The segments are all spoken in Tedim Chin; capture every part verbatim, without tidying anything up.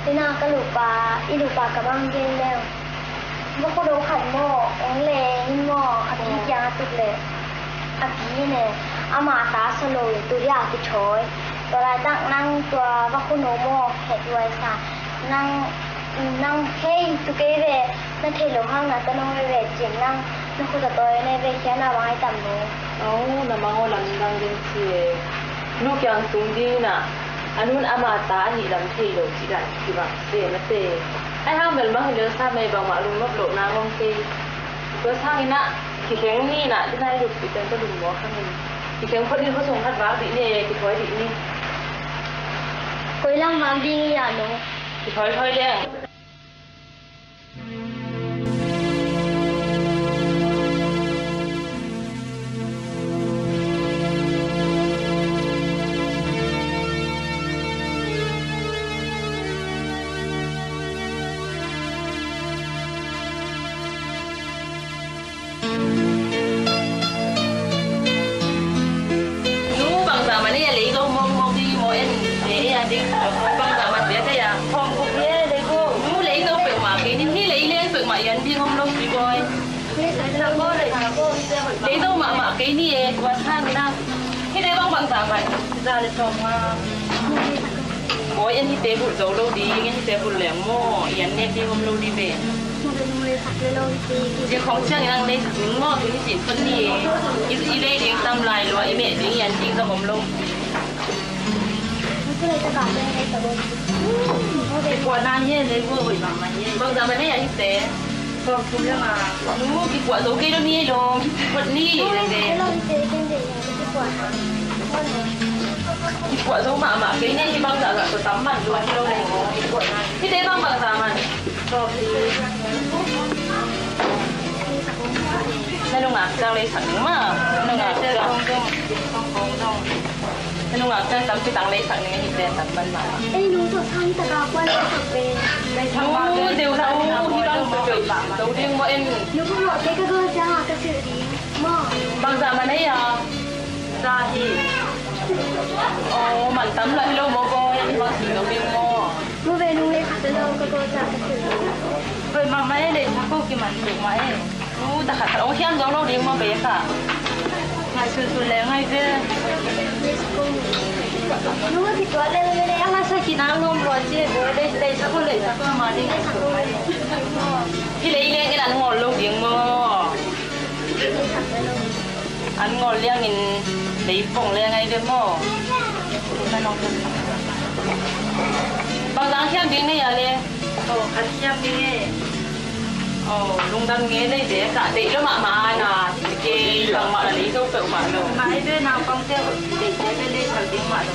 Ina ka lupa, i lupa ka bang gen leng. Vakhu do khat maw, ong leng in maw, a pi kiang a tuk leh. A pi in e, ama ta sa lo, tu dia kithawi. Tua laitak nang tua vakhu no maw, het uai sa. Nang, nang hei tu kei ve, na thei lo hang na ta nong ve ve cin nang, na khut a tawi ne ve khia na bang ai tam lo. Au, na mang aw lam dang ding ci e. Nu kiang tung ding na, a nun ama ta ahi lam thei lo ci dan kibang se na te. Ai hang bel mang hi lo sa mei bangmah lungnop lo na ngom kei. Tua sangin ah, kikheng ni na, dina i lup i ten ta lungmawk hangin. Kikheng phot in khua sung khat vak dih ni e, kithawi dih ni. Koi lang vak ding i a no. Kithawi thawi leng. Nu, bangzah man ei a lei zo mawkmawk ding maw en, lei ei a ding bangzah man bia thei a. Khawm kuk bia lei ko. Nu, lei zo peuhmah kei ning hi, lei leng peuhmah i an ding om lo hi bawi. Lei zo mahmah kei ni e, tua sang na. Hi lei bang bangzah man. Za le sawm nga. Awi, en hite bulh zo lo ding, en hite bulh leng maw, i an nek ding om lo ding ve. Zing khong ciangin ang lei sak ding maw, tuni cin phot ni. I, i lei ding tam lai lua, i meh ding i an ding zong om lo. Kipuahna hi e, lei buah hoih mahmah hi e. Bangzah man ei a hite. Sawm thum le nga. Nu, kipuah zo kei lo ni ei lo. Phot ni. Kipuah zo mahmah kei ni, hi bang zahzah tawh tam man lua hi lo le. Hite bang bangzah man. Na nungak ciang lei sak ding maw. Na nungak ciang. Na nungak ciang tampi tang lei sak ding, hite tam man maw. Ei, nu tawh sang taka kuan sak ve. Nu, deu lo, hi bang peuhpeuh zo ding maw en. Nu peuhmah kei ka gol ciang a ka silh ding. Bangzah man ei a? Za hi. Aw, man tam lah hi lo maw bawi, hi bang si lo ding maw? Nu ve, nung lei khat lo ka ko sa ka si. Hoih mahmah ei, lei sa ko kiman tuk mah ei. Nu, ta khat khat ong hiam zong lo ding maw, be ka. Ngai sun sun le ngai ve. Nu, ki tua le le le, ang sa ki na lom lo ci, lei, lei sa ko, lei sa ko ma ding. Hi lei leng in an ngol lo ding maw? An ngol liangin lei pong leng ai ve maw? Bangzah khiam ding nei a le? Aw, khat khiam ding e. Aw, lungdam nge lei ve ka deih lo mahmah na. Kei bangmah la lei zo peuhmah lo. Mah ai ve naupangte deihte ve lei sak ding mah lo.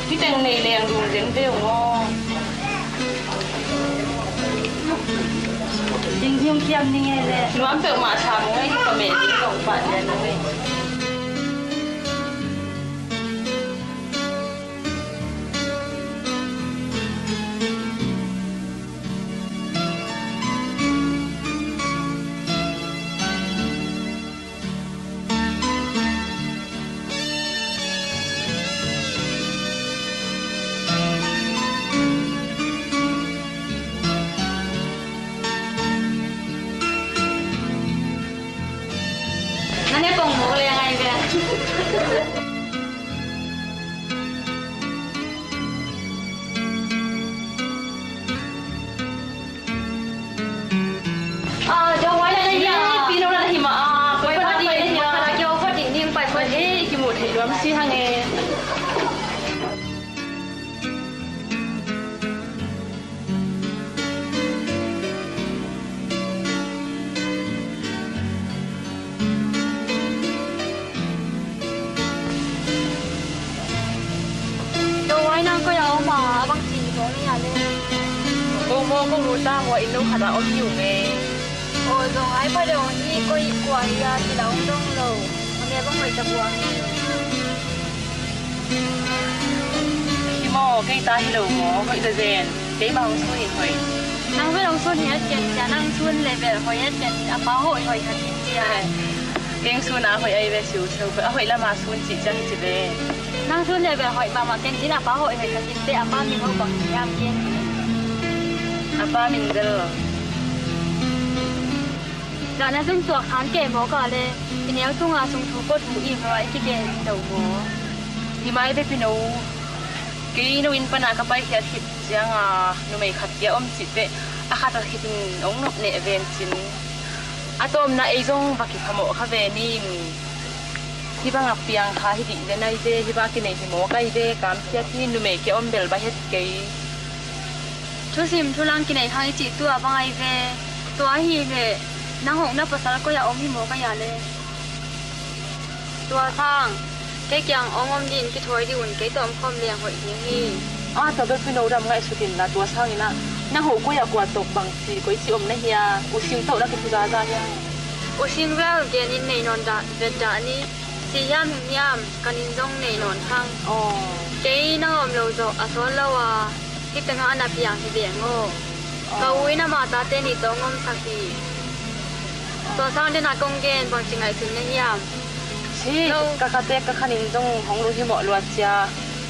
Hi teng nei leng lungdam ve uh maw? Ding ding khiam ding e le. Nuam peuhmah sa mung e, hi ka meh ding zong pah lian mung e. Na ne pong mawk le ngai ve. Ah, dong wai la na hia. Pi no la na hi ma a. Pai pa di na hia. Kala kio pa di ning pai pa di. Ei, kimu thei luam si hang e. Dong wai nang koi a om a, a bang ci ni kong ni a le. Ko mo ko mu ta hua in lo khat a om hi ung e. O zong ai pa dong hi koi kua hi a ci la om dong lo. Om e bang koi ta bua hi. Hi maw, kei ta hi lo maw, hoih ta zen. Kei bang hong sun in hoih. Nang bel hong sun hi a cian cian, nang sun le bel hoih a cian, a pa hoih hoih khat hi cian. Kei hong sun a hoih ai ve siu siu, a hoih lama sun cih ciang hi ci ve. Hang sun le bel hoih mahmah ken cin, a pa hoih hoih ka kinte, a pa min ho bang hiam ken. A pa min bel. Zahna zung tuak khan kei maw ka le, i neu tunga sung thu ko thu i hua i kigen lo maw? Hi mai bepin o. Kei no inn pana ka paikhiat khit cianga numei khat kia om cih teh, a khat a khit in ong nop neh ven cin. A tawmna ei zong va kiphamawh kha ve ning. Hih bangah piang kha hi dih le nai ve, hih bangah kinei hi maw kai ve, kamsiat hi, numei kia om bel va het kei. Thusim thulang kinei khang i cih tua bang ai ve. Tua hi leh nang hong na pasal koi a om hi maw kai a le. Tua sang kei kiang ong om din kithuai dih un, kei tawh om khawm leng hoih ding hi. A tua bel pino dam ngaihsut inla, tua sangin ah nang ho koi a kua tawh bang ci koi ci om na hia, u sing tawh na kithu zaza hia? U sing bel gen in nei nawn dah vet dah ni. Si hiam hing hiam kan in zong nei nawn khang. Kei nang om lo zawh a sawn lo a, hih tengah a na piang hi veng aw. Ka u in ama tate nih tawh ngomsak hi. Tua sang dena kong gen bang ci ngaihsun na hiam? Si, ka kate ka khan in zong hong lunghimawh luat cia,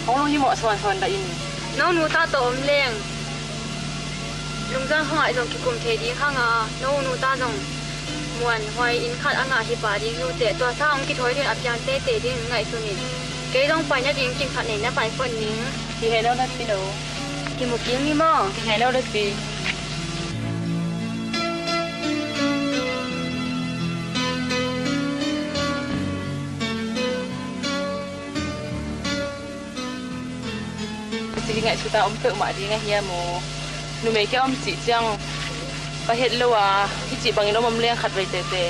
hong lunghimawh sawnsawn dah in. No nu ta tawh om leng lungzang khangah zong kikum thei ding khang a, no nu ta zong muan huai inn khat a ngah hi pah ding hi uh teh. Tua sang hong kithawi ding a piang teitei ding ngaihsun in. Kei zong pai nading kim khat nei na pai phot ning. Kihei lo na pi lo. Kimu kim ni maw? Kihei lo na pi. Ci hi ngaihsuta om peuhmah ding ahi a maw? Numei kia om cih ciang va het lo a, hih cih bangin om om leng khat vei tete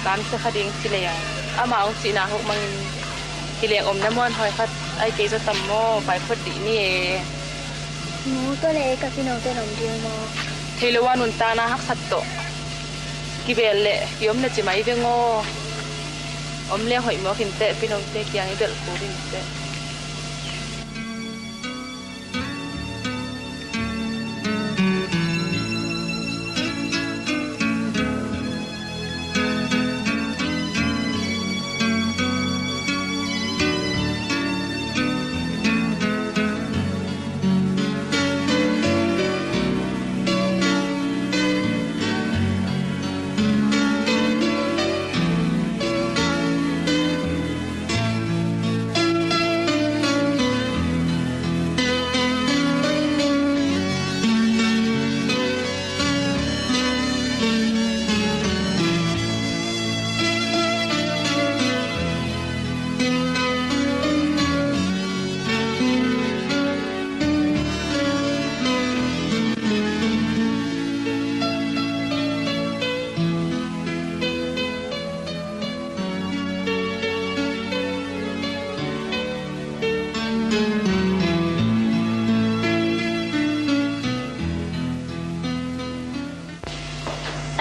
kamsia kha ding ci lei a, amah hong cihna hoh mangin hi leng omna muanhuai khat ai kei zaw tam maw? Pai phot dih ni e. Nu, tua le ei ka pinote om ding maw? Thei lo a nuntakna haksat tawh kibel leh kiom na ci mai veng aw. Om leng hoih mawk inteh, pinote kiang i belh kul inteh.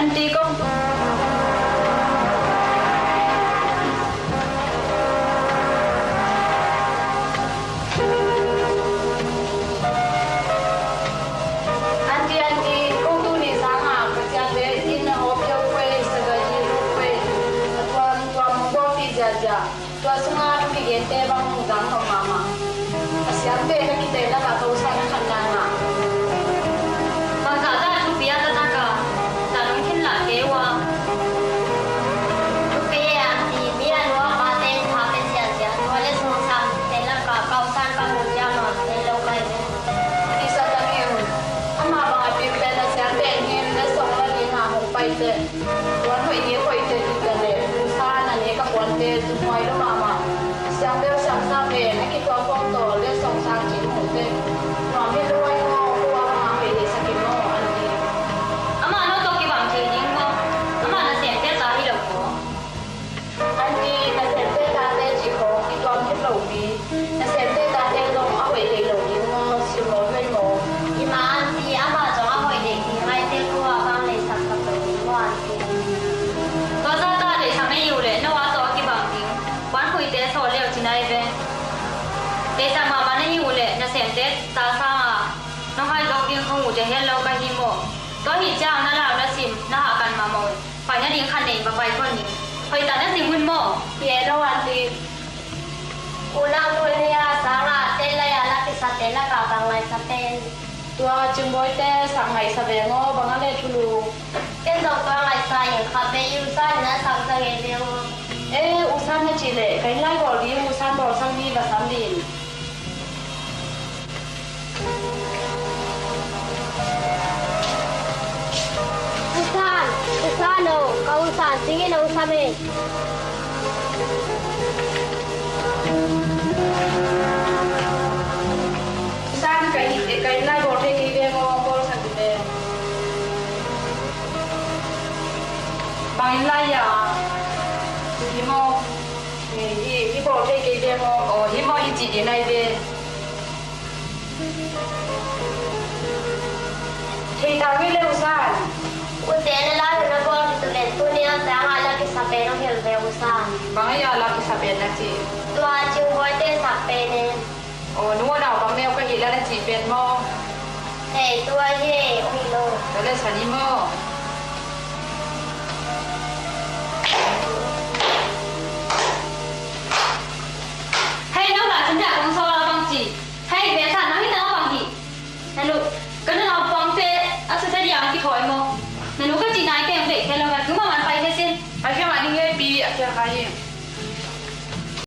Anti kong. Anti, anti, kong tuni sanga Pasian te in a hawp hiau kuei, saga hi ru kuei, a tuam tuam hong bawlpih ziazia. Tua sunga thu kigente bang hong zang nop mahmah. A siamte na kite lakah ko sa na khat na ngah. Bangzah ta thupi a taktak a zan hong khin lah kei ua. Thupi e anti, mi a nu a pate in tha pe siasia, tua le sung sang te lakah ko sa ka mu ziau nawn thei lo kai ve. Tisa tangin ama bang a pik le na siamte in hin le song la ding a hong pai te. Tuan hoih ni hoih te ti ka le, nusa na ne ka puante zumhuai lo mahmah. Siam bel siam sa ve, na kituak khawng tawh le song sang cih muh te. Nuam hi lo ai maw, khua bang a hoih lei sa kim maw, anti. Amah no tawh kibang thei ding maw? Amah nasemte ta hi lo maw? Anti, nasemte tate cih khawng i tuam het lo pi. Nasemte tate zong a hoih thei lo ding maw, sim lo thei maw? Hi mah anti, amah zong a hoih thei ding ngaite khua bang lei sak sak lo ding maw anti? Tua zata deihsak na hi uh leh no a tawh a kibang ding puan khuite sawl leu ci nai ve. Deihsak mahmah na hi uh leh nasemte ta sanga nong hai zok ding khong uh cia hian lo ka hi maw? Tua hi ciang na lau na sim na hahkan mahmah un. Pai nading khat nei va pai khon ni. Hoih tak na sim un maw? Hi e lo anti. U Lang, tuni a sanga tel lai a la kisa pen la ka bang ngaihsa pen. Tua Cing Bawi te sak ngaihsa ve maw, bang a le thulu. Ken zong tua ngaihsa ing kha ve, U San in a sak za ngei ve maw. Eh, U San na cih leh ka inn lai bawl ding, U San bawlsak ni, va sam ding. U San, U San aw, ka U San, sing in a U San e. U San, ka inn, ka inn lai bawl thei kei ve maw, bawlsak ding ve. Bang inn lai a? Hi maw? Hi, hi bawl thei kei ve maw? Aw, hi maw, hi cih ding lai ve. Thei ta ve le U San. U Te na la na bawl hi tu len, tuni a sanga la kisa pen hong hilh ve U San. Bang a la kisa pen na cih? Tua Cing Bawi te sak pen e. Aw, nu aw, nau bang neu ka hi la na cih pen maw? Hei, tua hi, hong hi lo. Tua le sa ni maw? Hei, nau la cin ja kong so la bang ci. Hei, ve sa na hi na bang hi. Na nu, ka nu nau bang te, a sa sa diang ki thoi maw. Na nu ka ci nai te ang ve ke lo ka, tu ma man pai ke sin. Ai ke ma ni ngai pi, a ke ka hi.